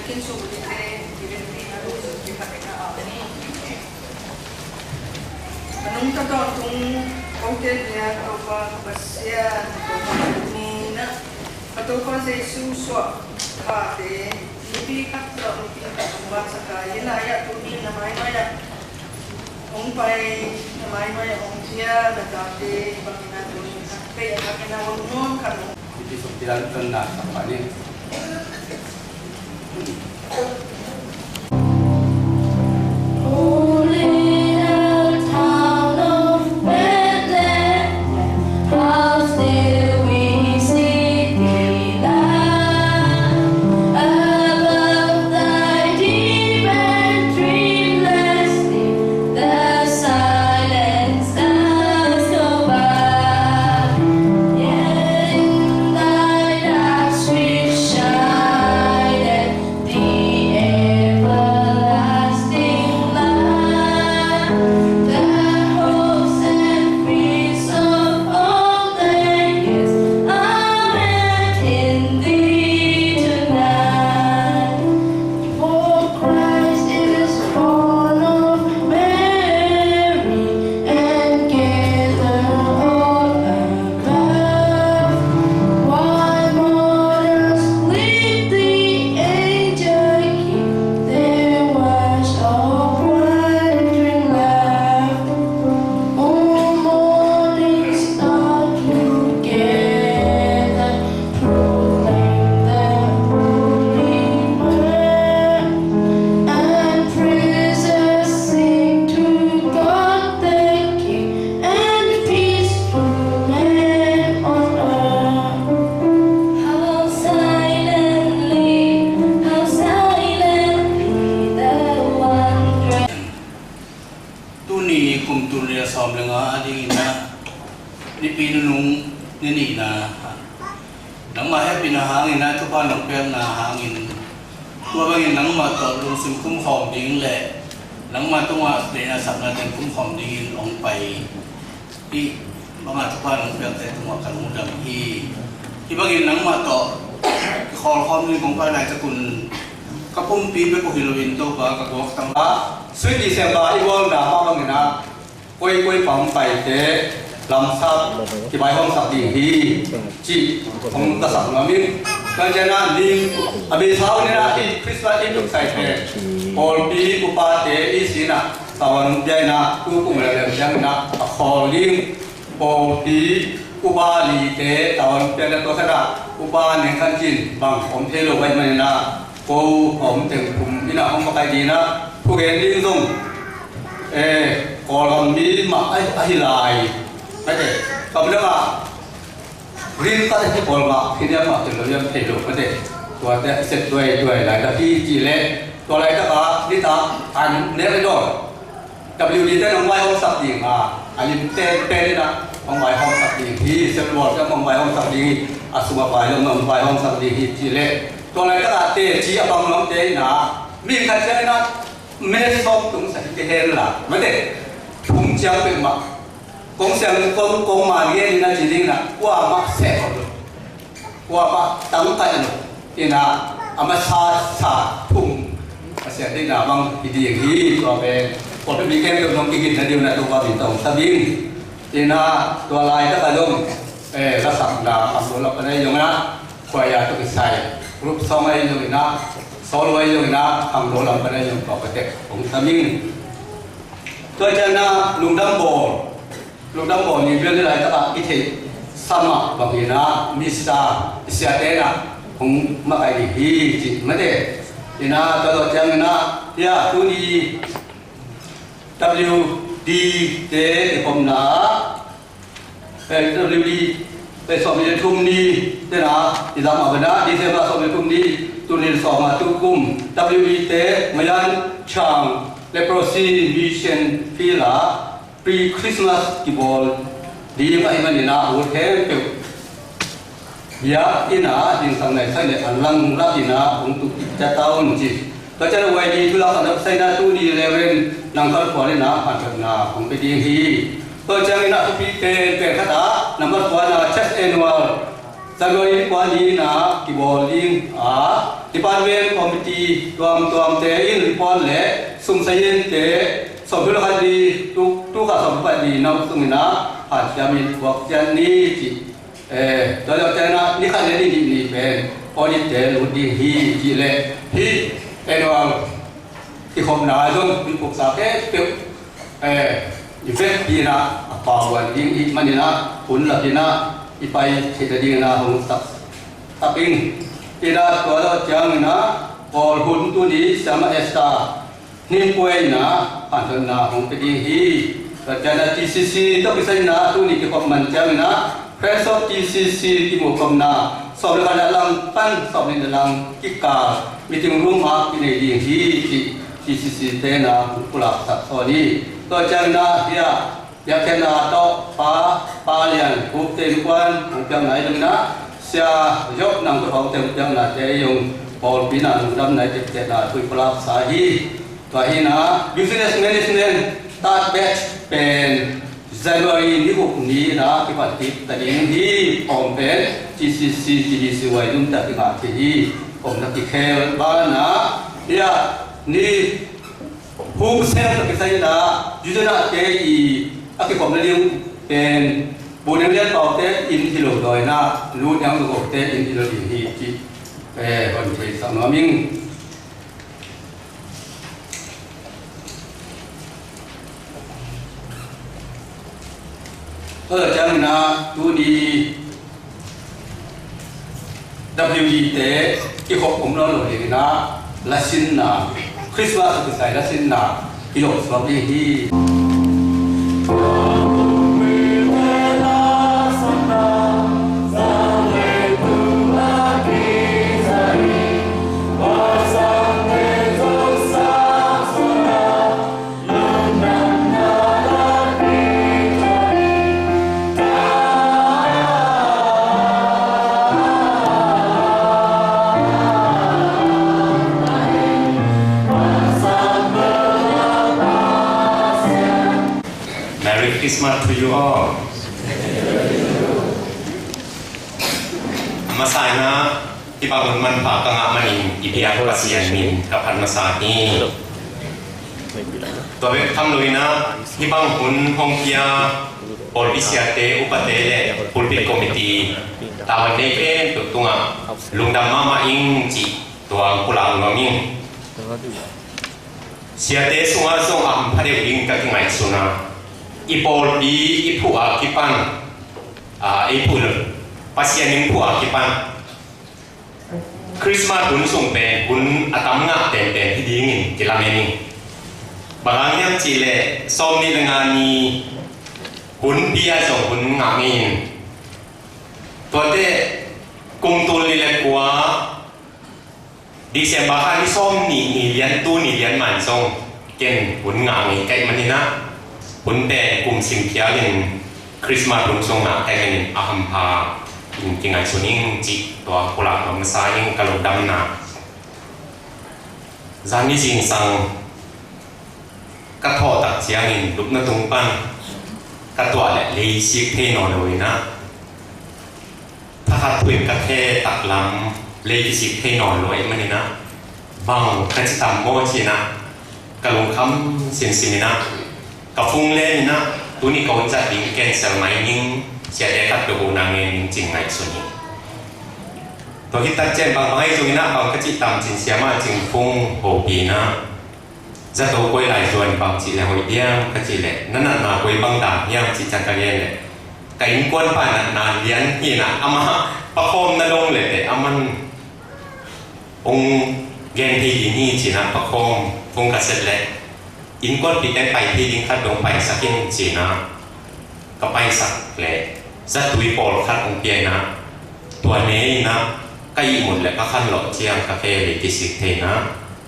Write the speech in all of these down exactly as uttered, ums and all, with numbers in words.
Khin sung ding te, i ven ding a lu sung ding khat ding a au ni. A nungta tawntung kote bia Topa Pasian, Topa ni na, a Topa Jesu suah khate, nipi khat tawh nipi khat hong vansak a, hi lai-ah tuni na maimai ah hong pai, na maimai ah hong pia, na tate bangin a tuni khat pei a khat in a hong nuam khat hong. Nipi sung pia, tun na sak pa ni. Holy, the town of Bethlehem, how still we seek thee, Lord. Above thy deep and dreamless deep, the silence stars go by. Yet in thy dark streets shineth the everlasting light. The hopes and fears of all the years are met in thee tonight. For Christ is born of Mary and gathered all above. While mourners sleep, the angels keep their watch of wondering love. All morning star together proclaim the holy birth, and praises sing to God the King, and peace to men on earth. How silently, how silently the one Tuni kum tul nih le sawm le nga a dingin ah nipi nunung ni nihna, nangmah hehpihna hangin ah thupha nong piakna hangin, tua bangin nangmah tawh lungsim khumkhawm ding le nangmah tungah deihna sapna teng khumkhawm dingin hong pai hi. Bangah thupha nong piakte tungah ka lungdam hi. Hih bangin nangmah tawh kikhawl khawm ding kong pai laitak un, ka pumpi bek uh hi loin Topa ka guaktang a, Sweet December i bawlna mah bangin ah koikoi pang paite lamsap kivaihawmsak ding hi, cih hong ka sak nuam ing. Kan ciangin ah ning a bei sau ni na i Christmas i tuk sai pen pawlpi upate i sinah tawan biakna tu kum lem lem ciangin ah a khawl ding. Pawlpi upa lite tawan piakna tua khatah upa Neng Khan Cin bang om thei lo ahih manin ah ko a om teng kum in ah hong makaih ding ah thugen ding zong, eh, Kawlgam mi mah ahi, ahi lai. Mate, kam dang ah rin khat ahi pawl mah hi diam mah ken lo diam thei lo mate. Tuate a set duai duai laitak hi cih leh tua laitak ah nitak an nek i dawn. W D te nong vaihawmsak ding a, a lim pen pen in ah hong vaihawmsak ding hi. Sel Lual te hong vaihawmsak ding hi. A sung a pai lo hong vaihawmsak ding hi cih leh tua laitak ah teci a pang nuamte in ah mi khat ciang in ah minute sawm tung sa hi te hen la mate. Thum ciang pek mah kong siang kong, kong man ngen in a ci ding in a kuamah seh lo, kuamah tangkai lo in a, a masa sa thum a siang ding in a bang hi ding hi. Tua pen pawlpi mi khempeuh nong kigin na ding in a Topa min tawh sa ding in a, tua laitak a zong, eh, lasakna a sual a pan a hi zong in a, khua ya tuk i sai group song a hi zong in a, solo a hi zong in a, khangno lam pan a hi zong tua patek hong sa ding. Tua ciangin ah lungdam bawl, lungdam bawl ni bel ni laitak ah i theih sa mah bangin ah Mister i siate in ah hong makaih ding hi cih mate. In ah tua tawh ciangin ah hia tuni W D te i khopna ah, eh, W D, eh, sawmnih le thum ni te in ah i lam a bena December sawmnih le thum ni, tul nih le sawm nga tu kum W D te Mayan Chang Leprosy Mission Field ah pre-Christmas kibawl ding ahih manin ah ut khempeuh biakinn ah dingsak nai sai le an lang lak in ah hong tuk kik ciat ta un ci. Tua ciang Y D thu lak khat na sai na tuni Reverend Nang Kal Phual in ah hanthotna hong pia ding hi. Tua ciangin ah thupi pen pen khat ah number one ah church annual January ni kua ni-in ah kibawl ding a, department committee tuamtuamte in report le sum sai-ente sawmthum le khat ni, tu, tu kha sawmthum le khat ni nau sungin ah hanciamin puak ciat ni ci. Eh, tua zawh ciangin ah ni khat le ni nih ni pen audit-te lut ding hi cih leh hih annual kikhopna zong i puksa khempeuh, eh, i vekpi-in ah a pauhuan ding i hih manin ah hun lapin ah i pai theih nadingin ah hong sak tak ing. Tua tua zawh ciangin ah Paul hun tuni Siamah Esther Hnimpua in ah hanthotna hong pia ding hi. Tua ciangin ah T C C tawh kisai-in ah tuni kikhop man ciangin ah Friends of T C C kimuh khopna sawm le khat a lang pan sawm le nih a lang kikal meeting room ah kinei ding hi cih T C C-te in ah hong pulaksak sawn hi. Tua ciangin ah hiah biakpiakna tawh Pa, Pa Lian Khup te innkuan hong piakna i dong in ah Sia Job Nang Khup Hau te hong piaknate i hong pawlpi-in ah lungdamna i teptehna thu i pulaksa hi. Tua hi-in ah business management third batch pen January ni guk ni-in ah kipan kik ta ding hi. Pawlpi pen T C C, T D C Y zumte ah kingah thei hi. Pawlpi na kikhel banah hiah ni hong sem tawh kisai-in ah Judah-te i a kikhopna ding pen Bu Neng Lian Pau-te inn hi lo dawi-in ah Lu Niang Zo Go-te inn hi lo ding hi cih, eh, hong theisak nuam ing. Tua ciangin ah tuni W D-te kikhop om lo lo dingin ah lasinna, Christmas a kisai lasinna i lo suak ding hi. Merry Christmas to you all. A masa-in ah hih bang hun manpha ka ngah manin i biak Pasian min ka phat masa hi. Tua bek tham lo-in ah hih bang hun hong pia pawlpi siate, upate le pulpit committee, tavuan nei khempeuh tungah lungdam mahmah ing cih tua pulak nuam ing. Siate sungah zong a hampha deuh ding ka kingaihsun a, i pawlpi i phuh a kipan, a, i phuh lo, Pasian in phuh a kipan Christmas hun sung pen hun a tam ngah penpen hi dingin kilamen ing. Bang hang hiam cih leh sawmnih le nga ni hun pi-a zong hun ngah ngei in. Tuate kum tul nih le kua December kha ni sawmnih ni lian, tu ni lian man zong ken hun ngah ngei ka hih manin ah, hun pen kum sim phialin Christmas hun sung ngah ka hih manin a hampha in kingaihsun ing cih tua pulak nuam masa ing. Ka lungdamna, zan ni zingsang ka thawh tak ciangin lupna tung pan ka tuah leh lei sik thei nawn lo in ah, thakhat thu in ka khe taklam lei kisik thei nawn lo ahih manin ah, bang ka ci tam maw ci-in ah ka lungkham simsim in ah, ka phone line in ah tuni ka hun zat ding cancel mai ning, siate khat peuh huhna ngen ning ci-in ngaihsun hi. Tua khit tak ciang bang bang ahi zongin ah bang ka cih tam ci-in Siamah Cing Fung hopih in ah, zato koi lai zuan bang cih leh hoih diam ka cih leh, na natna koi bang dan hiam cih ciang ka gen leh, ka innkuan pa natna lian hi in ah, amah pakhawmna dong leh teh aman hong gen thei ding hi ci-in ah pakhawm phone ka sep leh, innkuanpihte pai thei ding khat dong paisak in ci-in ah ka paisak leh, zatui pawlkhat hong pia in ah, tua ne in ah ka ihmut leh ka khanlawh ciang ka khe lei kisik thei in ah,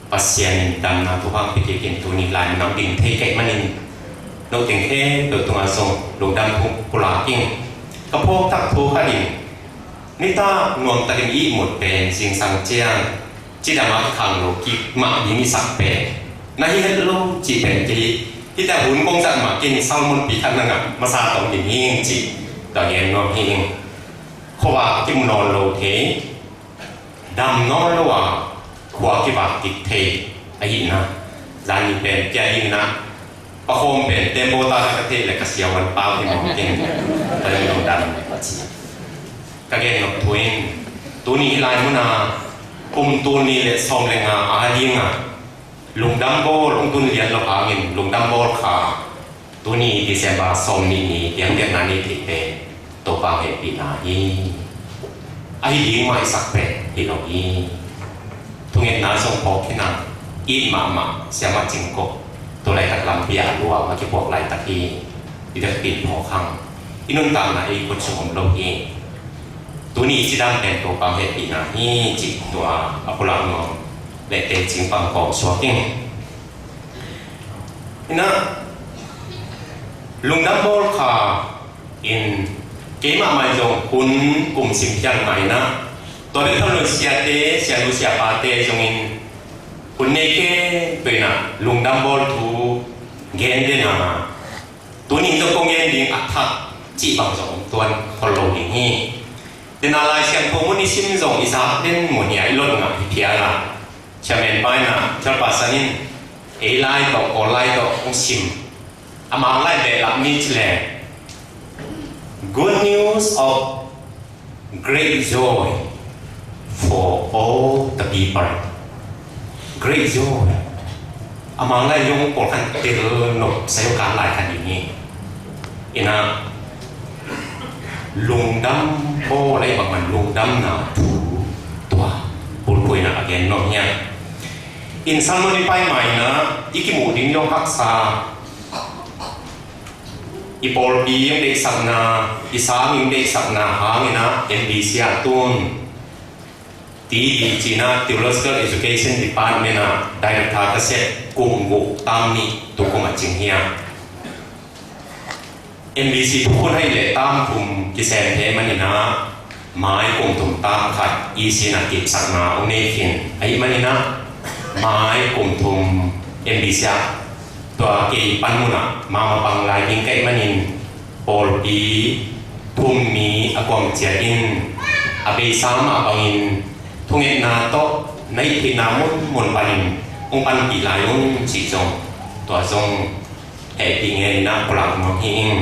Pasian in damna thupha hong pia kik in, tuni lai-in nang ding thei ka hih manin, no teng khempeuh tungah zong lungdam thu pulak ing. Ka phawk tak thu khat in, nitak nuamtakin ihmut pen zingsang ciang cidam a kikhang lo kik mah ding i sak pen na hi het lo cih pen kei hi. Hih tak hun kong zat mah kei in salmon pi khat na ngah masa tawm ding hi ing cih tua gen nuam hi ing. Khuavak kimu nawn lo thei, dam nawn lo a khua kivak kik thei ahihna, zani pen kia dingin ah, pakhawm pen tembaw ta ka theih le ka siavuan pau hi mawk in, ka lungdam a ci. Ka gen nop thu in, tuni hih lai munah kum tul nih le sawm le nga a dingah lungdam bawl hong tun lian lo hangin, lungdam bawl kha tuni December sawm nih ni piangbiakna nei theih pen Topa hehpihna hi. Ahi ding maisak pen hi lo hi. Thungetna zong phawk khin a, it mahmah siamah Cing Kop, tu laitak lampi ah luam a kipuak laitak hi. I vekpi in phawk hang, i nuntakna ei khut sung om lo hi. Tuni i cidam pen Topa hehpihna hi cih tua a pulak nuam le tecing pang kawm suak ing. Inah, lungdam bawl kha in, keimah mah zong hun kum sim phiat mah inah, tua bek tham lo in siate, sianu siapate zongin hun nei khempeuh inah lungdam bawl thu gen den a, tuni zong kong gen ding a thak cih bang zong om tuan khol lo ding hi. Dena Lai Siangtho mun i sim zong i zak den mun hi a, i lot ngah hi phial a, chairman pa inah, chairperson in ei lai tawh, Kawl lai tawh hong sim. A Mang lai behlap ni ci le, Good news of great joy for all the people. Great joy. A Mang lai zong pawlkhat tel nop sa zong kan lai khat ding hi. Inah, lungdam bawl a, i bangmah lungdamna thu tua bulphuh inah a gen nuam hi a. In sermon i pai ma inah i kimuh ding zong haksa, i pawlpi hong deihsakna, i sang hong deihsakna hang inah M B C ah tun T D ci inah, Theological Education Department ah director ka sep kum guk tam nih tukum a cing hi a. M B C thukhun ahih leh tam thum kisem thei man inah, mai kum thum tam khat E C inah kipsakna hong nei khin ahih man inah, mai kum thum M B C ah tua kei pan munah mama pang lai ding ka hih manin, pawlpi thum mi a kuang ciat in a beisa mah bangin thungetna tawh na hih theihna munmun panin hong panpih lai un cih zong, tua zong hehpih ngen inah pulak nuam hi ing.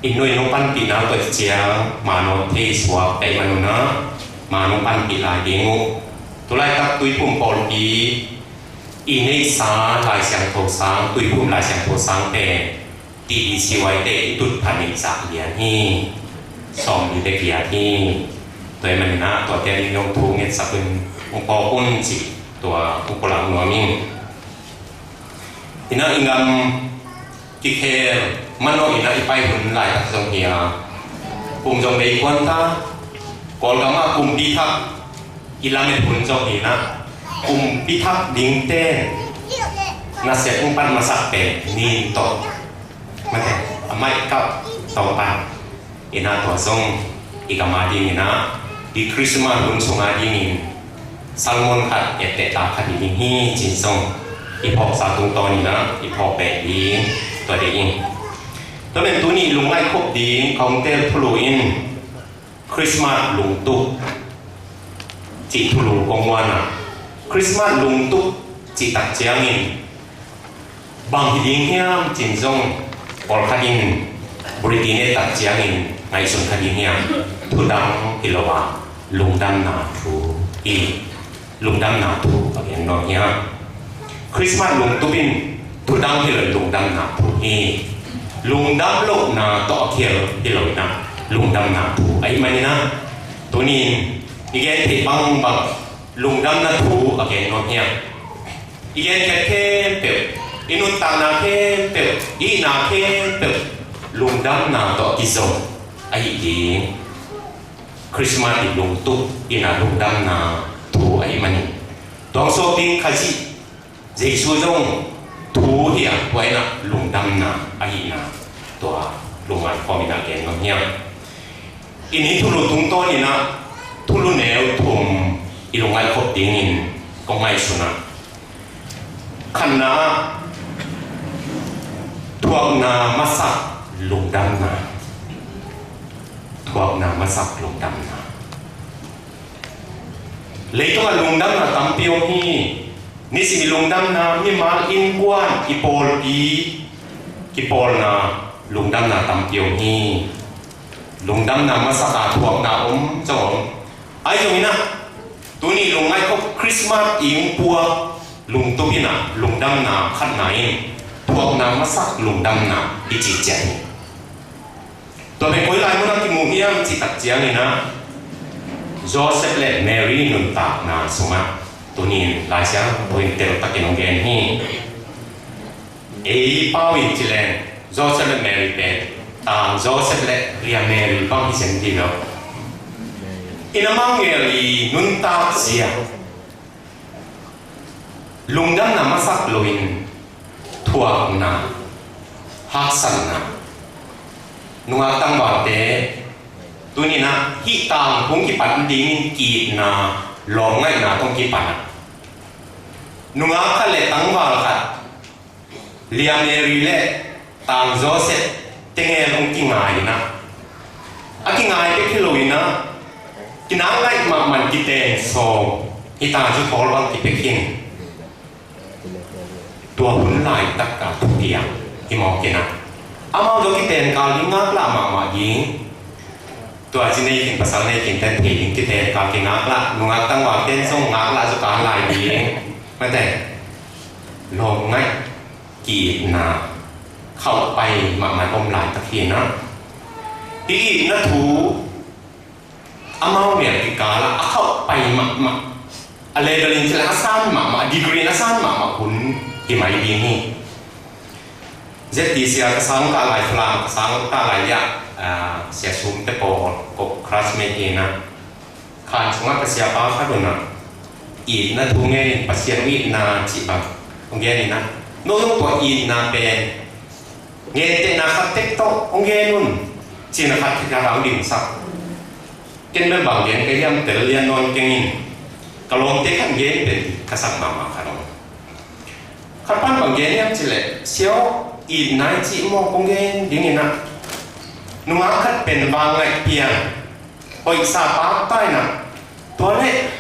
Inn nuai nong panpihna tawh ciang ma nawn thei suak ka hih man unah, ma nong panpih lai ding uh. Tu laitak Tuiphum pawlpi i neihsa Lai Siangtho sang, Tuiphum Lai Siangtho sang pen T D C Y te i tut pha neih zah lian hi. Sawm li bek lian hi. Tua hih man inah tuate a ding zong thu ngetsak un, hong phawk un cih tua hong pulak nuam ing. Inah, i gam kikhel manawh inah i pai hun laitak zong hi a, kum zong bei kuan ta. Kawlgam ah kumpi thak i lamet hun zong hi inah, kumpi thak dingte nasep hong pan masak pen nin tawh, mate, a maih kap tawh pan. Inah, tua zong i gam a ding inah, i Christmas hun sung a dingin sermon khat etteh ta kha ding hi cih zong i phawksa tungtawn inah i phawk beh ding tua ding hi. Tua pen tuni i lungngaih khop ding ka hong tel thulu in Christmas lungtup cih thulu kong muan a, Christmas lungtup cih tak ciangin bang hi ding hiam cih zong pawlkhat in Britain et tak ciangin ngaihsun kha ding hiam? Thu dang hi lo a, lungdamna thu hi. Lungdamna thu a gen nuam hi a. Christmas lungtup in thu dang hi lo, lungdamna thu hi. Lungdam lohna tawh a khial hi lo inah, lungdamna thu ahih man inah, tuni in i gen theih bangbang lungdamna thu a gen nuam hi a. I genkhiat khempeuh, i nuntakna khempeuh, i itna khempeuh lungdamna tawh a kizom ahih ding. Christmas i lungtup inah lungdamna thu ahih manin, tua hong suak ding Khazih Jesu zong thu hi a, tua inah lungdamna ahihna tua lungngai khawm inah gen nuam hi a. I ni thulu tungtawn inah thulu neu thum i lungngaih khop dingin kong ngaihsun a. Khatna ah, thuakna masak lungdamna. Thuakna masak lungdamna. Leitungah lungdamna tampi om hi. Nisim i lungdamna, mimal, innkuan, i pawlpi kipawlna, lungdamna tampi om hi. Lungdamna masak a thuakna om zong om. Ahi zongin ah, tuni lungngaih khop Christmas i hong puak lungtup in ah, lungdamna khatna in thuakna masak lungdamna i ci ciat hi. Tua pen koi lai munah kimu hiam cih tak ciangin ah, Joseph le Mary nuntakna sungah tuni in Lai Siangtho in teltakin hong gen hi. Ei pau in ci leng Joseph le Mary pen, tang Joseph le ria Mary bang hi zen dih lo. In amau ngel i nuntak zia lungdamna masak loin thuakna, haksatna, nungak tangvalte tuni in ah hih tang hong kipan dingin ki-itna, lawmngaihna tawh kipan ah, nungak khat le tangval khat, lia Mary le tang Joseph tengel hong kingai in ah, a kingai bek hi lo in ah, kinakngaih mahmah in kiteng sawm, hih tang zuthawl bang kipia khin. Tua hun laitak a thupiang hi mawk in ah, amau zong kiteng kal ding, ngaklah mahmah ding. Tua ci nei khin, pasal nei khin ten thei ding, kiteng kal, kingaklah, nungak tangval ten zong ngaklah zaw kal lai ding. Mate, lawmngaih, ki-itna khauh pai mahmah om laitak hi in ah, hih itna thu amau mial kikal ah a khauh pai mahmah, a level in ci leng a san mahmah, degree in a san mahmah hun hi mai ding hi. Z T C a ka sang kah lai, Falam ka sang kah lai ah, ah, Sia Sum te pawl ko classmate hi in ah, khan sungah ka siapa khat un ah, itna thu ngen in, Pasian itna cih bang hong gen in ah, no zong tua itna pen ngentehna khat tek tawh hong gen un, cihna khat khit khat a hong dimsak. Ken bel bang gen ka hiam tel lian nawn keng in, ka lawmte khat gen pen ka sak mahmah khat om. Khat pan bang gen hiam cih leh, sia aw, itna i cih mawk hong gen ding in ah, nungak khat pen vangngaih piang, hoihsa pakta in ah, tua leh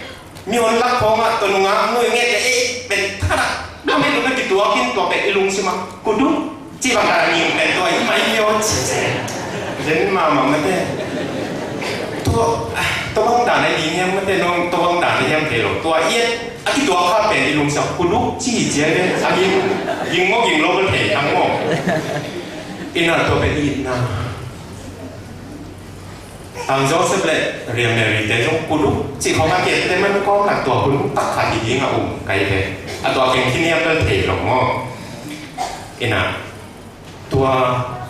mihon lak khawngah tua nungak nuih nget leh ei pen thakhat ah na met lo na kituak in, tua pen i lungsim ah kuduk cih bang khat a ning pen tua hi mai hi aw ci ci. Zen mahmah mate. Tua, tua bang dan a i ding hiam mate, nong tua bang dan a hiam thei lo. Tua i et a kituak kha pen i lungsim ah kuduk ci hi ciang pen a ging, ging maw, ging lo bel thei thang maw. Ina tua pen itna. Tang Joseph le ria Mary te zong kuduk cih khawng a kiet te man kawm lak tua hun tak khat hi ding a um kai ve. A tua keng khin hiam bel thei lo maw. Ina tua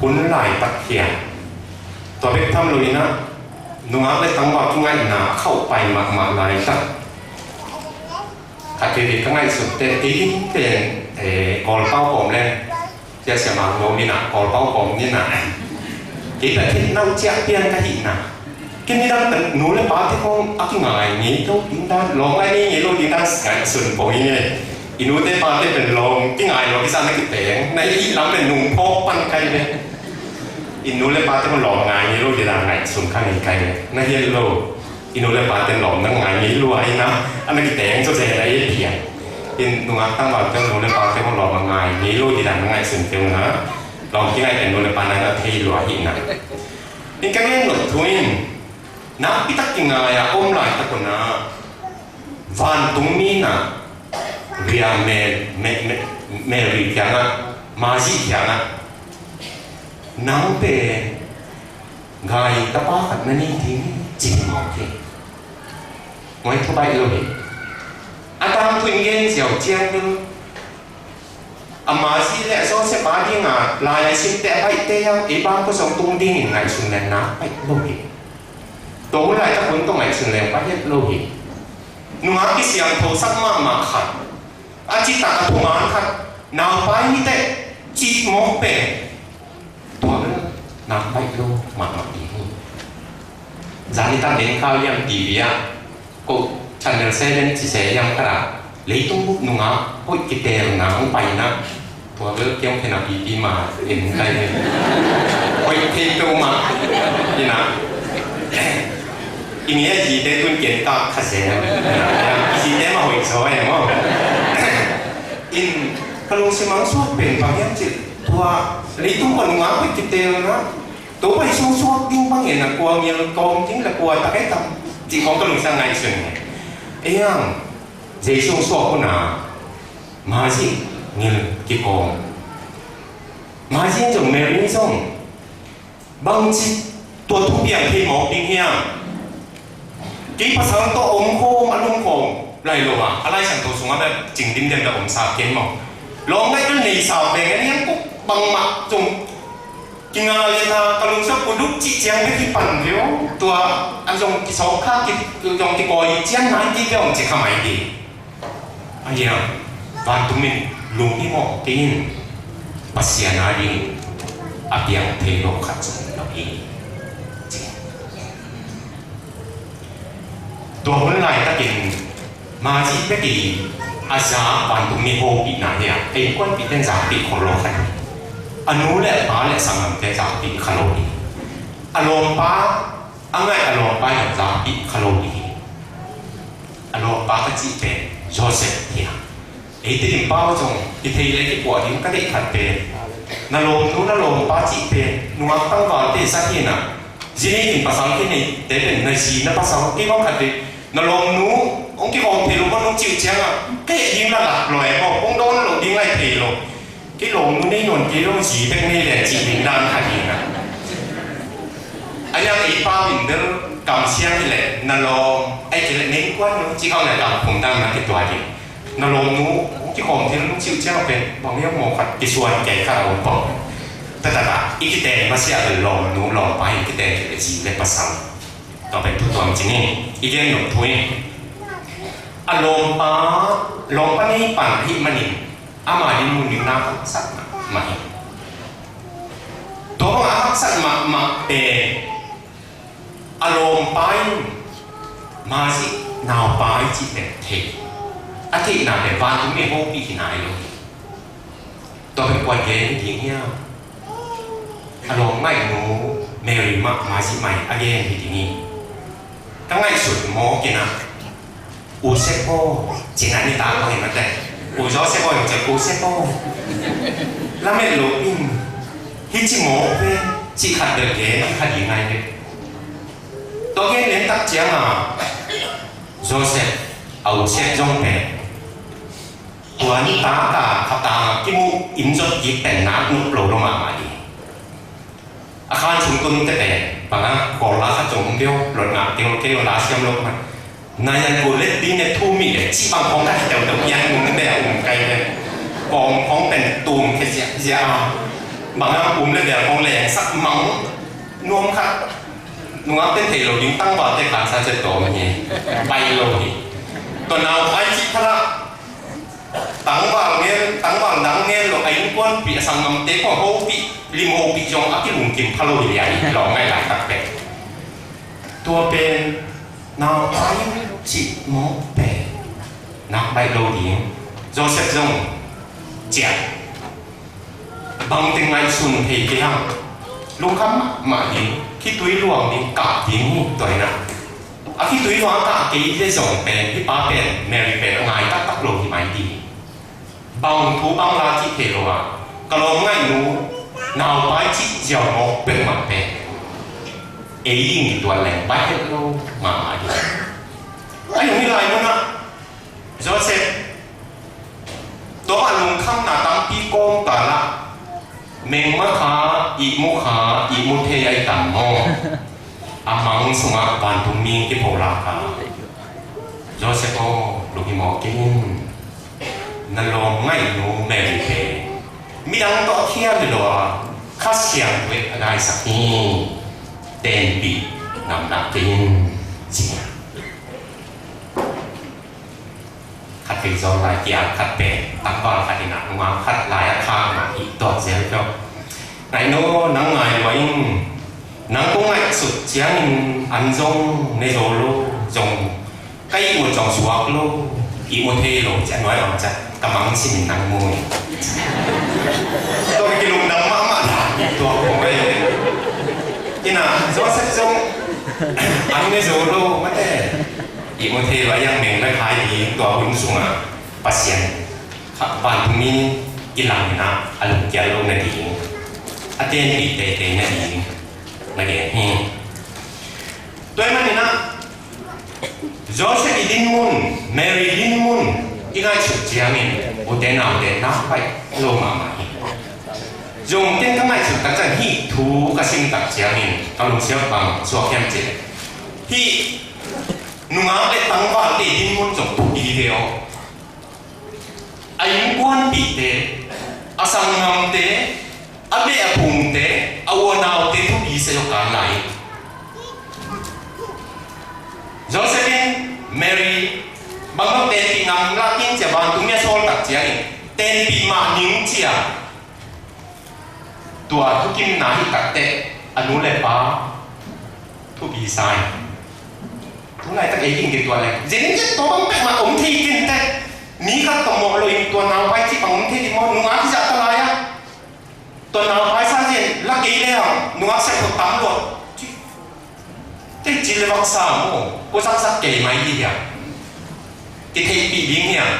hun laitak hiam, tua bek tham lo in ah, nungak le tangval kingaihna a khauh pai mahmah laitak. Khat veivei ka ngaihsut te, kei ding pen, eh, Kawlpau kawm leng, sia sia mang lo ni na, Kawlpau kawm ni na. Kei pen khin nau ciah pian ka hi na. Kei nidang pen nu le pa te khawng a kingai ngei lo ding dan, lawm ngai ngei ngei lo ding dan ngaihsun pong hi ngei. I nu te pa te pen lawm kingai lo kisa na kiteng, na i lam pen nung phawk pan kai ve. I nu le pa te khawng lawm ngai ngei lo ding dan ngaihsun kha ngei kai ve. Na hian lo. I nu le pa ten lawm na ngai ngei lua hi na, a na kiteng zaw zen a i phian. In nungak tangval ten nu le pa ten lawm a ngai ngei lua hi dan na ngaihsun kei uh na. Lawm kingai pen nu le pa na na thei lua hi na. In ka ngen nop thu in, nakpi tak kingai a om laitak uh na, vantungmi na, ria Mel, Mel, Mel, Mary kiangah, Mazi kiangah, nang pen Ngai tapa khat na nei ding hi, ci hi mawk hi. Ngaih thu baih lo hi. A tangthu in gen ziau ciang ding. A Mazi le a Joseph a dinga lai a simte a baihte hiang ei bang kua zong tung dingin ngaihsun le nak baih lo hi. Tua hun laitak hun tawh ngaihsun le baih het lo hi. Nungak kisiangthosak mahmah khat, a citak a thuman khat, naupai niteh cih mawk pen, tua bel nak baih lo mahmah ding hi. Zan nitak ding khau hiam T V ah, ko channel seven ci se hiam khat ah, leitung bup nungak hoih kitelna hong paina, tua bel kei hong khen a pipi ma in kai hi. Hoih thei peuhmah hi na. I mi a zite tun ken kak kha zel. I zite mah hoih zaw e maw. In ka lungsim ah suak pen bang hiam cih, tua leitung pan nungak hoih kitelna, Topa Jesu suak ding bangin a kua ngil kawm ding le kua tak e tam cih khawng ka lungsim ah ngaihsun hi. Ei ang Jesu suak hun a Mary ngil kikawm. Mary zong, Mary zong bangci tua thu piang thei mawk ding hiam? Kei pasal tawh om khawm a lum khawm lai lo a, a Lai Siangtho sungah bek cing dimdem bek omsa ken maw. Lawm ngaih a neisa beng a niam kuk bangmah zong kinga le na ka lungsim kuduk cih ciang bek hi pan veu. Tua a zong kisawk kha ki zong kikawi cian nai ti bek om ci kha mai ti. Ahi hang vantung in lunghimawh kei in, Pasian a ding a piang thei lo khat zong lo hi. Tua hun laitakin Mary bek i a za vantung mi hopihna hi a, ei kuanpih ten zakpih khol lo khat hi. A nu le pa le sanggamte zakpih kha lo hi. A lawmpa a ngaih a lawmpa in zakpih kha lo ding hi. A lawmpa ka cih pen Joseph hi a. Ei Tedim pau zong i thei le i puah ding ka deih khat pen, na lawmnu na lawmpa cih pen nungak tangvalte zat hi na. Zi nei in pasal kei neite pen na zi na pasal kei bang khat hi. Na lawmnu hong kikhawm thei lo bang nong cih ciangah ka heh ding la lak lo e maw, hong dawn lo ding lai thei lo. Kei lawmnu nei nawn kei lo, zi bek nei le cih ding dan khat hi na. A liang ei pa min bel kamsiang hi leh na lawm, ei kei leh nei kuan lo cih khawng le lam phung dan na kituat hi. Na lawmnu hong kikhawm thei lo nong cih ciang pen bang hiam maw khat kisuan kei khat a om pong. Taktak a i kiten masiah bel lawmnu lawmpa hi, i kiten kei leh zi le pasal. Tua pen thu tuam ci ni, i gen nop thu hi. A lawmpa, lawmpa nei pan ahih manin ama ding mun ding na haksat mahmah hi. Tua bang a haksat mahmah pen a lawmpa in Mary naupa i cih pen thei, a theihna pen vantung mi hopih hi nai lo hi. Tua pen kua gen hi ding hiam? A lawm ngaihnu Mary mah, Mary mah a gen hi ding hi. Ka ngaihsut mawk in a, U Sep aw, cih na nitak bangin a teh, U Joseph aw, U Sep aw, lamet lo in, hi ci mawk ve, cih khat bel gen kha ding ngai ve. Tua gen lentak ciangin Joseph a U Sep zong pen tua nitak a khatang a kimuh in zot kik pen nak nup lo lo mahmah ding. A khan sung tun tete bangah kawla khat zong um deuh, lot ngah deuh kei la siam lo khat. Na yan ko let ding ne thu mi le ci bang khong khat deuh deuh yan nung ne a um kai le. Kawm khong pen tum khe ziah ziah a. Bangah um le bel khong leng sak mang nuam khat. Nungak ten thei lo ding tangval te khan sa cet tawm hi. Pai lo hi. Tua nau pai ci phala. Tangval ngen, tangval dang ngen lo, a innkuanpih, a sanggamte khawng hopih, lim hopih zong a kilungkim pha lo hi liai, lawm ngaih laitak pen. Tua pen, naupai cih mawk pen, nak baih lo ding. Joseph zong, ciah. Bangteng ngaihsun thei kei hang. Lungkham mahmah ding, khitui luang ding, kah ding hi, tua hi na. A khitui luang kah kei le zong pen, hih pa pen, Mary pen, a ngai taktak lo hi mai ding hi. Bang thu bang la cih thei lo a, ka lawm ngaihnu, naupai cih ziau mawk peuhmah pen. Ei ding tuan leng pai het lo mahmah ding. A hi hong hi lai munah, Joseph, tua a lungkhamna tampi kawm talah, mengma kha, ihmu kha, ihmu thei a i tam maw? A mang sungah vantung mi kipholak a. Joseph aw, lunghimawh kei in. Na lawm ngaihnu Mary pen midang tawh a khial hi lo a, Kha Siangtho in a gaisak hi. Tenpih ngamlah kei in, ci. Khat vei zawn lai kiang khat pen tangval khat in a nungak khat lai a khak mah hi tuak zel kio. Ngaih no, nang ngai lua in, nang kong ngaihsut ciangin an zong ne zo lo, zong ka ihmut zong suak lo, ihmu thei lo, ciah nuai bang ciah ka mang simin nang mu in. Tua ka kilungdam mahmah ta, tuak kong ai. Ina, Joseph zong Ang ne zo lo mate. Ihmu thei lo a, iang meng bek hai ding, tua hun sungah Pasian kha, vantungmi kilang in ah a lungkiat lo nading, a tenpih teitei nading na gen hi. Tua ahih manin ah Joseph i dinmun, Mary dinmun i ngaihsut ciangin, ute naute, nak baih lo mahmah hi. Zong ken ka ngaihsut tak ciang, hih thu ka sim tak ciangin ka lungsim bang suak hiam cih leh, hih nungak le tangvalte dinmun zong thupi hi ve aw. A innkuanpihte, a sanggamte, a beh a phungte, a u a naute thupi sa zaw kan lai. Joseph in Mary bang lo tenpih ngam lak in ci a, vantungmi a sawl tak ciangin tenpih mah ning ci a. Tua thukimna hi takteh a nu le pa thupi sa hi. Tu laitak ei ding kituah le, zenin zet tua bang peuhmah om thei kei inteh. Mi khat tawh mawh lo in tua naupai cih bang om thei ding maw? Nungak hi zah ta lai a, tua naupai sa zen la kei le hang nungak siat tawh tam lo. Teci le vak sa maw, ko zakzak kei mai ding hiam? Kitheihpih ding hiam?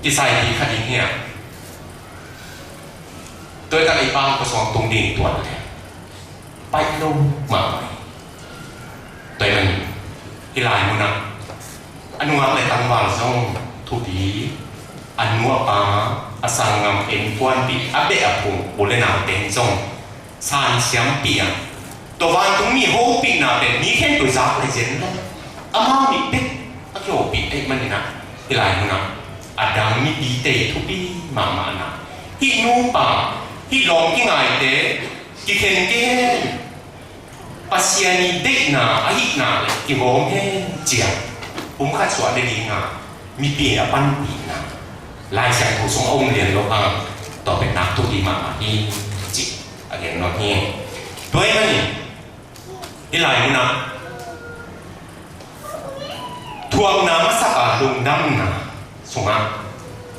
Kisaipih kha ding hiam? Tua tak i pang ko suang tung ding tuan le paih lo mahmah hi. Tua ahih manin hih lai munah a nungak le tangval zong thupi, a nu a pa, a sanggam, innkuanpih, a beh a phung, u le naute in zong sansiampih a, tua vantungmi hopihna pen mi khempeuh zak le zen lo. Amau nih bek a kihopih ahih manin ah hih lai munah a dang mipite thupi mahmahna, hih nupa, hih lawm kingaite kikhen kei hen. Pasian i deihna ahihna le kihawm hen ci a, pumkhat suah le ding a mipi a panpihna Lai Siangtho sung a um lian lo hang, tua pen nak thupi mahmah hi ci a gen nuam hi. Tua ahih manin hih lai munah thuakna masak a lungdamna sungah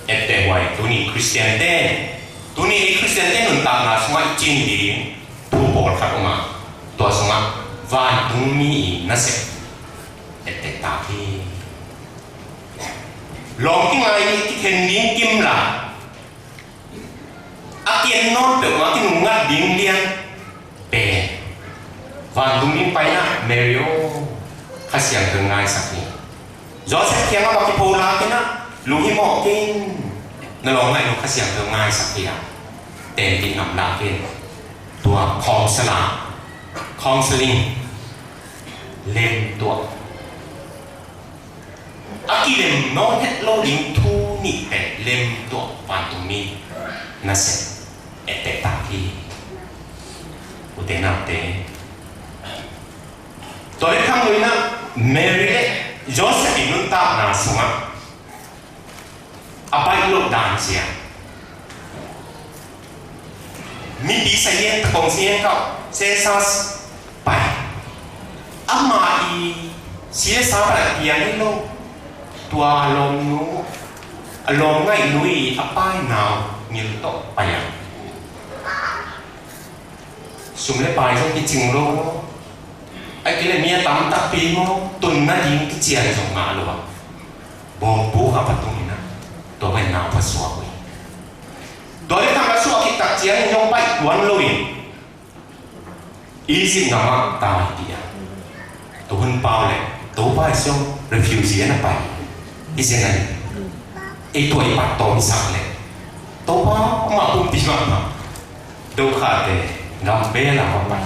etteh huai, tuni Khristiante, tuni ei Khristiante nuntakna sungah i cin ding thu pawlkhat om a, tua sungah vantungmi i nasep etteh tak hi. Lawm kingai ni, kikhen ding kimla, a kian nawn peuhmah kinungngat ding lian pen vantungmi paina, Mary aw, Kha Siangtho in ngaisak in. Joseph kiangah va kipho lak in ah, lunghimawh kei in, na lawm ngaih lo, Kha Siangtho in ngaisak hi a, tenpih ngam lak in. Tua counselor, counseling, lemtuah, a kilem nawn het lo ding thu nih pen lemtuah, vantungmi nasep etteh tak hi. Ute naute, tua leh khang lo in ah Mary le Joseph i nuntakna sungah a baih loh dan sia. Mipi sayen, takong sayen kau, Caesar pai. Amah i Caesar pai a piang hi lo. Tua lawmnu, a lawm ngaihnu i a pai nau ngil tawh pai a, sum le pai zong kicing lo. Ahih kei leh mi a tam takpi maw, tun nading kician zong ngah lo a, bawngbu kha patung in ah, tua pen nau pha suak uh hi. Tua leh tang a suak khit tak ciangin zong baih tuan lo in Egypt gam ah tai dih a, tua hun pau leh Topa i siang refugee a na pai hi zen a hi. Ei tua i pat tawm sak leh Topa amah pumpi mahmah, Dokhate gam bel a va pai.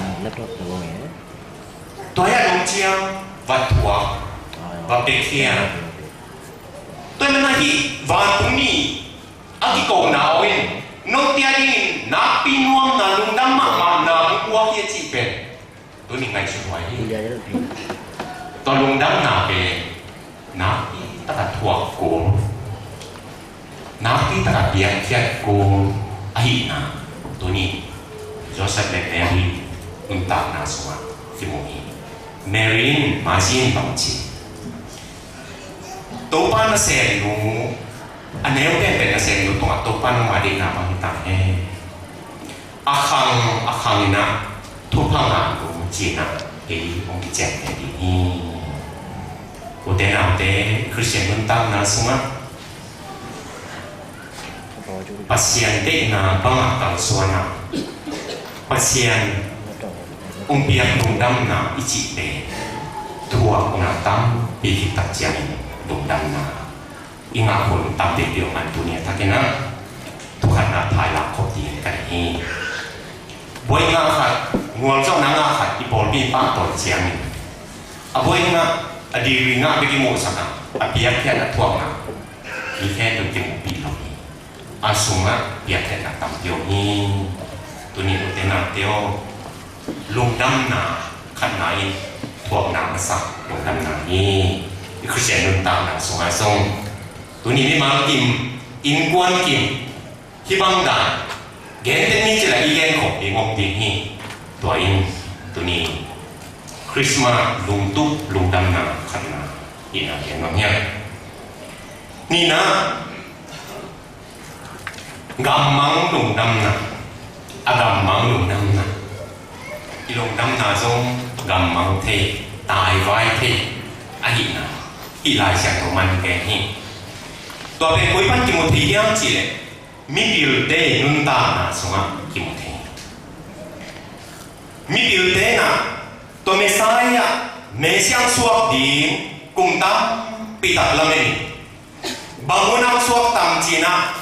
Tua hi a dong ciang va thuak, va piakhia. Tua hi manin ah hih vantungmi a kikona aw in, note a dingin nakpi nuamna, lungdam mahmahna hong puak hi a cih pen tuni ngaihsut huai hi. Tua lungdamna pen nakpi taka thuak kul, nakpi taka piakkhiat kul ahihna tuni Joseph le Mary nuntakna sungah kimu hi. Mary in, Mary in bang ci? Topa nasemnu, a neu penpen nasemnu tungah Topa nangma deihna bang hi ta hen. A khang a khang in ah thupha ngahnu ci-in ah Kei hong kiciamteh ding hi. Ute naute, Khristian nuntakna sungah Pasian deihna bangah kalsuan a, Pasian hong piak lungdamna i cihte thuakna tampi khit tak ciangin lungdamna i ngah hun tam veipi om a, tuni a thakin ah thu khatna thailak khop ding ka hi. Buai ngah khat, ngualzawhna ngah khat i pawlpi in pahtawi ciangin a buai ngah, a degree ngah bek i muhsak a, a piakkhiatna thuakna mi khempeuh kimuhpih lo hi. A sungah piakkhiatna tampi om hi. Tuni ute naute aw, lungdamna khatna in thuakna a sak lungdamna hi. I Khristian nuntakna sungah zong tuni mimal kim, innkuan kim, hih bang dan genteh ni ci-in i genkhop ding om ding hi. Tua in tuni Christmas lungtup lungdamna khatna hihna gen nuam hi. Nihna, gammang lungdamna. A gammang lungdamna, i lungdamna zong gammang thei, taivai thei ahihna hih Lai Siangtho man gen hi. Tua pen koi pan kimu thei hiam cih leh mipilte nuntakna sungah kimu thei. Mipilte in ah tua Messiah, Messiah suak ding kum tampi tak lamen in, bang hun ah suak tam ci-in ah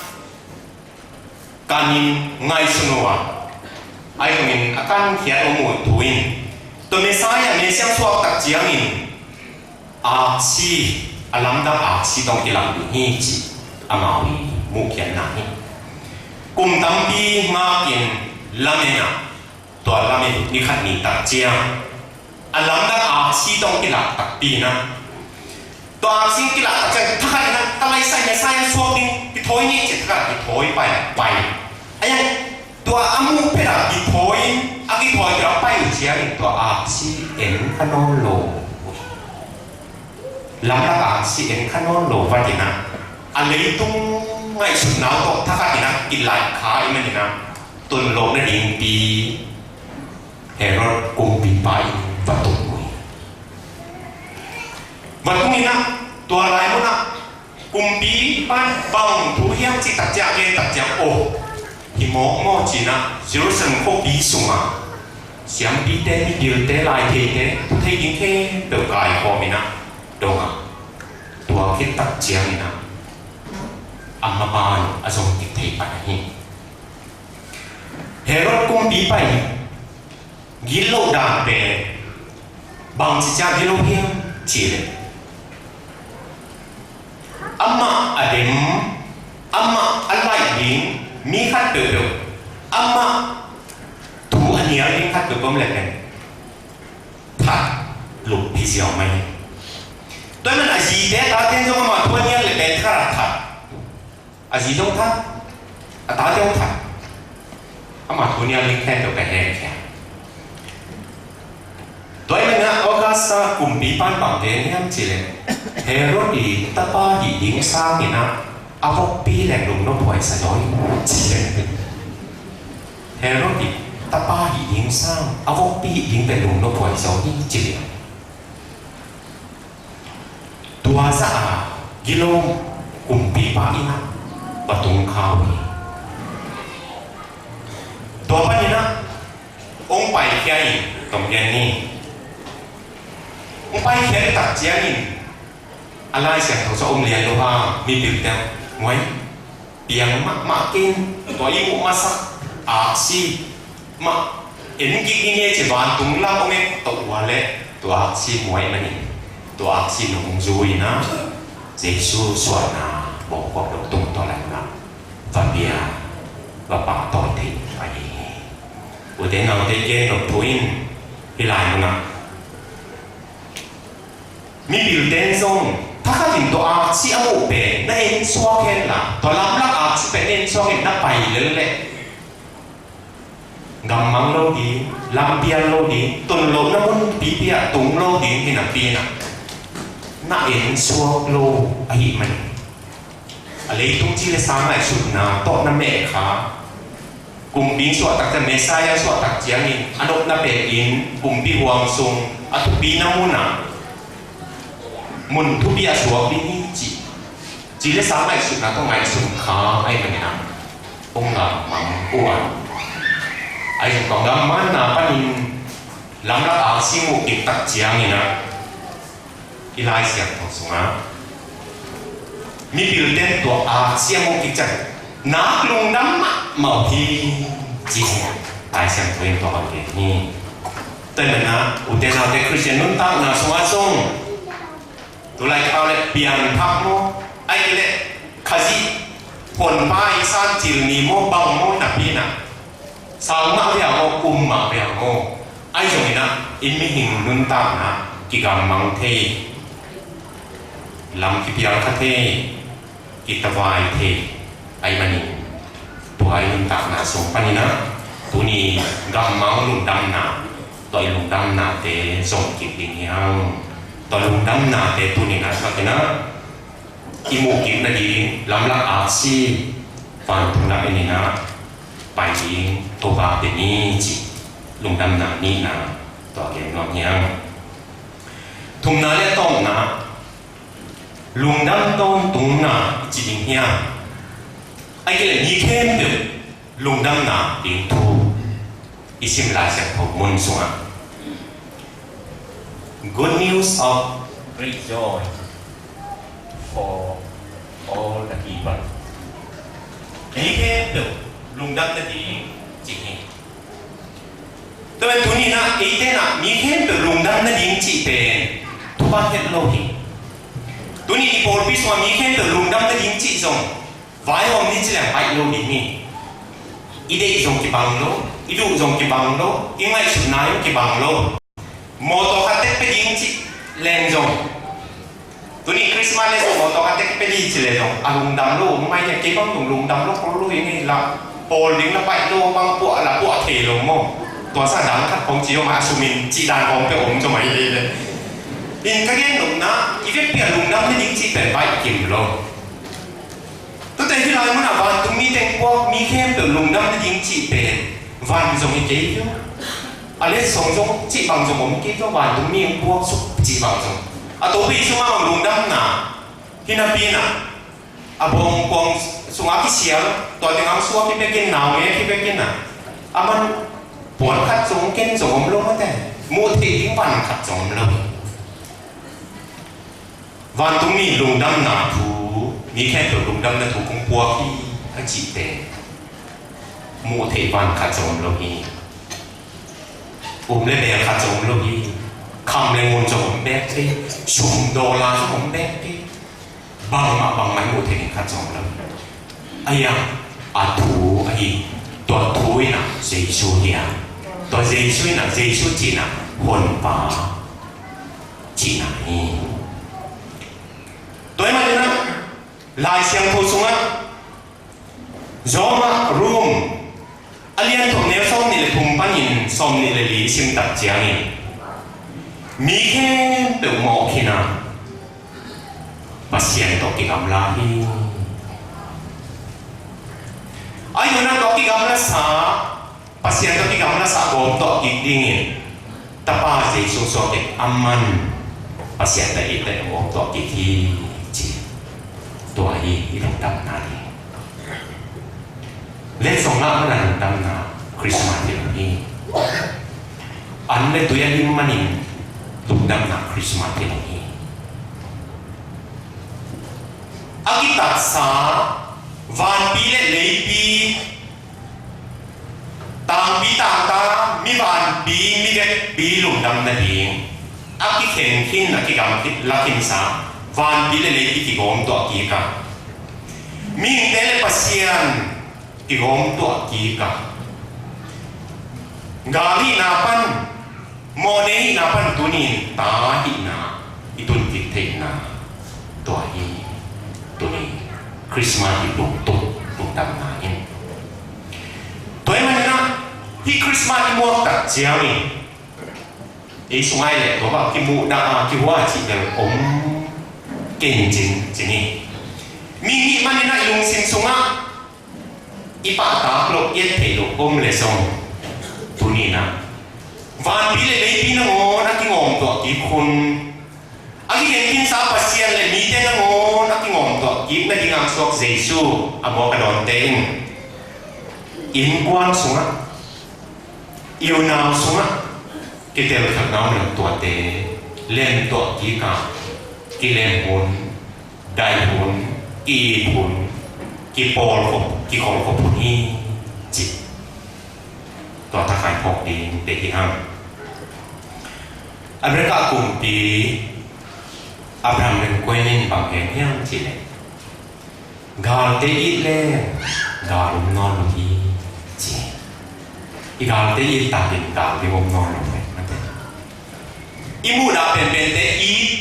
kanin ngaihsun uh a, ahi zongin a kankhiat om uh thu in, tua Messiah, Messiah suak tak ciangin aksi, a lamdang aksi tawh kilak ding hi ci-in amau i muhkhiatna hi. Kum tampi ngakin lamen ah, tua lamen ni khat ni tak ciang a lamdang aksi tawh kilak takpi in ah, tua aksi kilak tak ciang thakhat in ah, ka laisai Messiah suak ding, kithawi ni ci-in thakhat kithawi pai, pai. Ahi zongin tua a muh phet ah kithawi in, a kithawi phet ah pai uh ciangin tua aksi en kha nawn lo. Lamlak aksi en kha nawn lo vat in ah, a leitung ngaihsutna uh tawh thakhat in ah kilaih kha ahih manin ah, tun loh nadingpi Herod kumpipa in va tung uh hi. Va tung in ah, tua lai mun ah kumpipa in bang thu hiam cih tak ciang, gen tak ciang, aw, hi mawkmawk ci-in ah Jerusalem khuapi sungah siampite, mipilte, laitheite, thu thei ding khempeuh kaikhawm in ah dong a, tua khit tak ciangin ah a mapa in a zong kik thei pan ahi. Herod kumpipa in gitloh dan pen bangci ciang gitloh hiam cih leh, amah a dem, amah a laih ding mi khat peuhpeuh, amah thu a nial ding khat peuhpeuh om leh pen that lup hi ziau mai hi. Tua ahih manin a zite a tate in zong amah thu a nial leh pen that a that. A zi zong that, a tate zong that. Amah thu nial ding khempeuh pen hemkhia. Tua ahih manin ah Augusta kumpipa in bang gen hiam cih leh, Herod i tapa hih ding sangin ah a vokpi leng lungnophuai sa zaw hi, ci leh. Herod i tapa hih ding sang, a vokpi hih ding pen lungnophuai zaw hi, ci leh. Tua zah a gilo kumpipa in ah va tung kha uh hi. Tua panin ah hong paikhia in, tong gen ni. Hong paikhia tak ciangin a Lai Siangtho sung om lian lo a, mipilte muai piang mahmah kei in, tua i muh masak aksi mah en kik ni nge ci, vantung lam hong en toh uh a leh tua aksi muai manin, tua aksi nung zui in ah Jesu suahna bawngkok dong tung tawh lai in ah va pia, va pahtawi thei ahi hi. Ute naute, gen nop thu in hih lai mun ah mipilte in zong thakhat in tua aksi a muh pen na en suak hen la, tua lamlak aksi pen na en suak hen, na pai lel leh gammang lo ding, lampial lo ding, tun lohna munpipi ah tung lo ding hi napi in ah, na en suak lo ahih manin a leitung ci le sa ngaihsutna tawh na meh kha, Kumpi suahtak ciang, Messiah suahtak ciangin a nopna pekin kumpi huang sung a thupina munah mun thupi a suak ding hi cih, ci le sa ngaihsutna tawh ngaihsun kha ahih manin ah hong gammang uh a, ahi zong tawh gammanna panin lamlak aksi muh kiktak ciangin ah i Lai Siangtho sungah mipilte'n tua aksi a muh kik ciang nak lungdam mahmah uh hi, ci hi. Lai Siangtho in tua bang gen hi. Tua ahih manin ah ute naute Khristian nuntakna sungah zong tu laikhak leh pianthak maw, ahih kei leh Khazih Honpa i Sancil Ni maw, bang maw, napi-in ah sang mah ve a maw, um mah ve a maw, ahi zongin ah i mihing nuntakna kigammang thei, lam kipiang kha thei, kitavai thei ahih manin tua i nuntakna sung panin ah tuni gammang lungdamna, tua i lungdamnate zong kik ding hi hang. Tua lungdamnate tuni-in ah thakin ah i muh kik nading lamlak aksi vantung lam en in ah pai ding Topa pia ni, ci lungdamna nihna tua gen nuam hi hang. Thumna le tawpna, lungdam tawntungna i ci ding hiam? Ahih kei leh mi khempeuh lungdamna ding thu i sim Lai Siangtho mun sungah, good news of great joy for all the people. Mi khempeuh lungdam nading ci hi. Tua pen tuni-in ah eite in ah mi khempeuh lungdam nading cih pen thupha het lo hi. Tuni i pawlpi sungah mi khempeuh lungdam nading cih zong vaihawm ni ci leng baih lo ding hi. I deih zong kibang lo, i duh zong kibang lo, i ngaihsutna zong kibang lo. Mawtaw khat tek pia ding cih leng zong, tuni Christmas le zong mawtaw khat tek pia ding cih leng zong a lungdam lo om mai, kei bang zong lungdam lo kul lo hi ngei la, pawl ding la baih lo bang puah la puah thei lo maw. Tua sa dang khat khong ci om a, a sum in cih dan khong pia om zaw mai hi le. In ka gen nopna, i vekpi a lungdam nading cih pen baih kim lo. Tuate hih lai munah vantung mi teng puak, mi khempeuh lungdam nading cih pen van zong hi kei lo. A letsong zong cih bang zong om kei lo, vantung mi hong puak suk cih bang zong. A topa Jesu mah bang lungdamna hi napi-in ah, a bawngkuang sungah kisial, tua tengah suak hi bekin, naungek hi bekin ah, aman puan khat zong ken zong om lo mate, muh theih ding van khat zong om lo. Vantung mi lungdamna thu, mi khempeuh lungdamna thu kong puak hi a cihte muh theih van khat zong om lo hi. Um le mel khat zong om lo hi. Kham le ngun zong om bek hi. Sum dollar zong om bek hi. Bangmah bangmah i muh theih ding khat zong om lo hi. Ahi a, a thu ahi, tua thu in ah Jesu hi a, tua Jesu in ah, Jesu cih in ah Honpa cihna hi. Tua ahih manin ah Lai Siangtho sungah Rome, Rome a lian thum neu sawmnih le thum panin sawmnih le li i sim tak ciangin mi khempeuh mawh khin a, Pasian tawh kigamla hi. Ahi zongin a tawh kigamlasa, Pasian tawh kigamlasa gawm tuah kik dingin Tapa Jesu suak in aman Pasian tawh i tawh gawm tuah kik hi, ci. Tua hi i lungdamna hi. Letsong ngah mana lungdamna Christmas hi lo hi. An le tui a lim manin lungdamna Christmas hi lo hi. A kitatsa vanpi le leipi, tangpi tangta, mi vanpi mi vekpi lungdam nading a kikhen khin, a kigamla khinsa vanpi le leipi kigawm tuah kik a, mihingte le Pasian kigawm tuah kik a, gal hihna pan, mawhnei hihna pan tuni-in ta hihna i tun kik theihna, tua hi tuni Christmas i lungtup lungdamna hi. Tua ahih manin ah hih Christmas i muak tak ciangin ei sungah i leh tua bang kimuhdah a kihua cih bel om kei in cin, cin hi. Mi nih manin ah i lungsim sungah i pahtak loh, i et theih loh om leh zong, tuni-in ah vanpi le leipi nangawn a kingawm tuah kik hun, a kikhen khinsa Pasian le mite nangawn a kingawm tuah kik nading a suak Jesu a muak a dawnte in innkuan sungah, i unau sungah kitelkhialhna om lo, tuate lem tuah kik a, kilem hun, daih hun, ki-it hun, kipawl khop, kikholh khop hun hi, ci. Tua thakhai phawk ding deih hi hang. America kumpi Abraham Lincoln in bang gen hiam cih leh, galte it leh gal om nawn lo hi, ci. I galte it takin gal ding om nawn lo hi, mate. I muhdah penpente it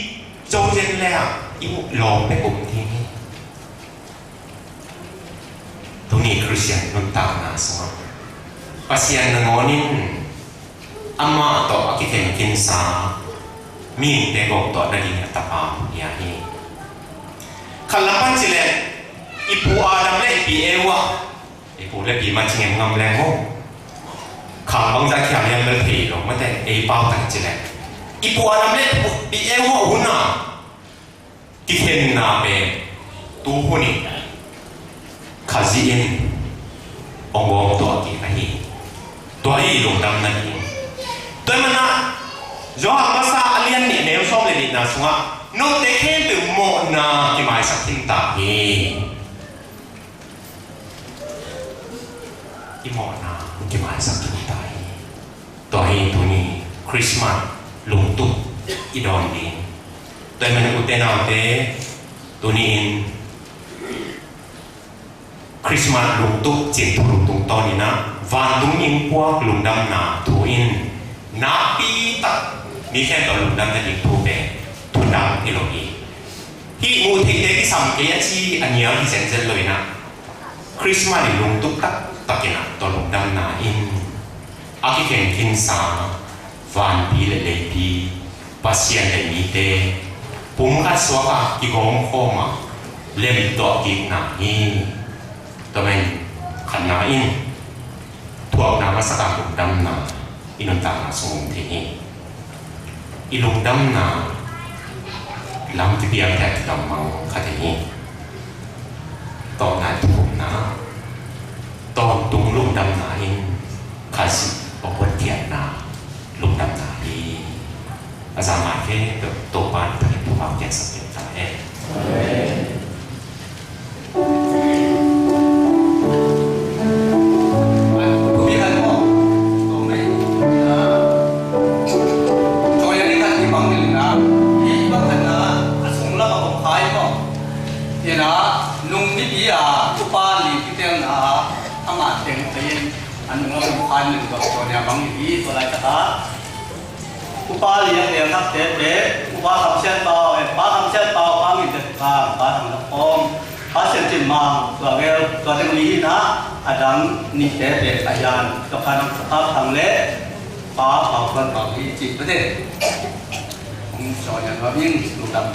zo zen leh i muh lawm bek om ding hi. Tuni Khristian nuntakna sungah Pasian nangawn in amah tawh a kikhen khinsa mihingte gawp tuah nading a tapa hi hi. Khat lam pan cih leh i pu Adam le i pi Eva, i pu le pi mah ci ngemngam leng maw, khang bangzah khial hiam bel thei lo, mate, ei pau tak cih leh i pu Adam le i pu, pi Eva hun a kikhenna pen tu hun in Khazih in hong gawm tuah kik ahi. Tua hi lungdamna hi. Tua ahih manin ah Johan Masa a lian nih, neu sawm le nihna sungah note khempeuh mawhna kimaisak khin ta hi. I mawhna kimaisak khin ta hi. Tua hi tuni Christmas lungtup i dawn ding. Tua ahih manin ute naute, tuni-in Christmas lungtup cih thu lungtung tawnin ah vantung innkuan lungdamna thu in nakpi tak mi khempeuh lungdam nading thu pen thu dang hi lo hi. Hih muh theihte kisam kei a ci a nial hi zenzen lo-in ah, Christmas i lungtup taktak in ah tua lungdamna in a kikhen khinsa vanpi le leipi, Pasian le mite pumkhat suak a kigawm khawm a lem tuah kikna hi. Tua manin khatna in thuakna masak a lungdamna i nuntakna sung om thei hi. I lungdamna lam kipiak thei lamang khat hi. Tawpna, thumna, tawntung lungdamna in Khazih a hotkhiatna lungdamna hi. A za ngai khempeuh Topa in thangin thupha piaksak kei ta hen. Nung mipi a upa li kitelna a, amah teng pen a nung a um khan nung dok tawnia bang hi, tua laitak a upa li a tel thakte pen, upa Kham Sian Pau, eh, Pa Kham Sian Pau, Pa Min Tet Kham, Pa Thang Lak Khawm, Pa Sian Cin Mang, tua gel, tua teng li hi na, a dang nihte pen a yan, tua khan Pa Thang le Pa Pau Thuan Pau hi ci pate. Hong sawn yan va in, lungdam.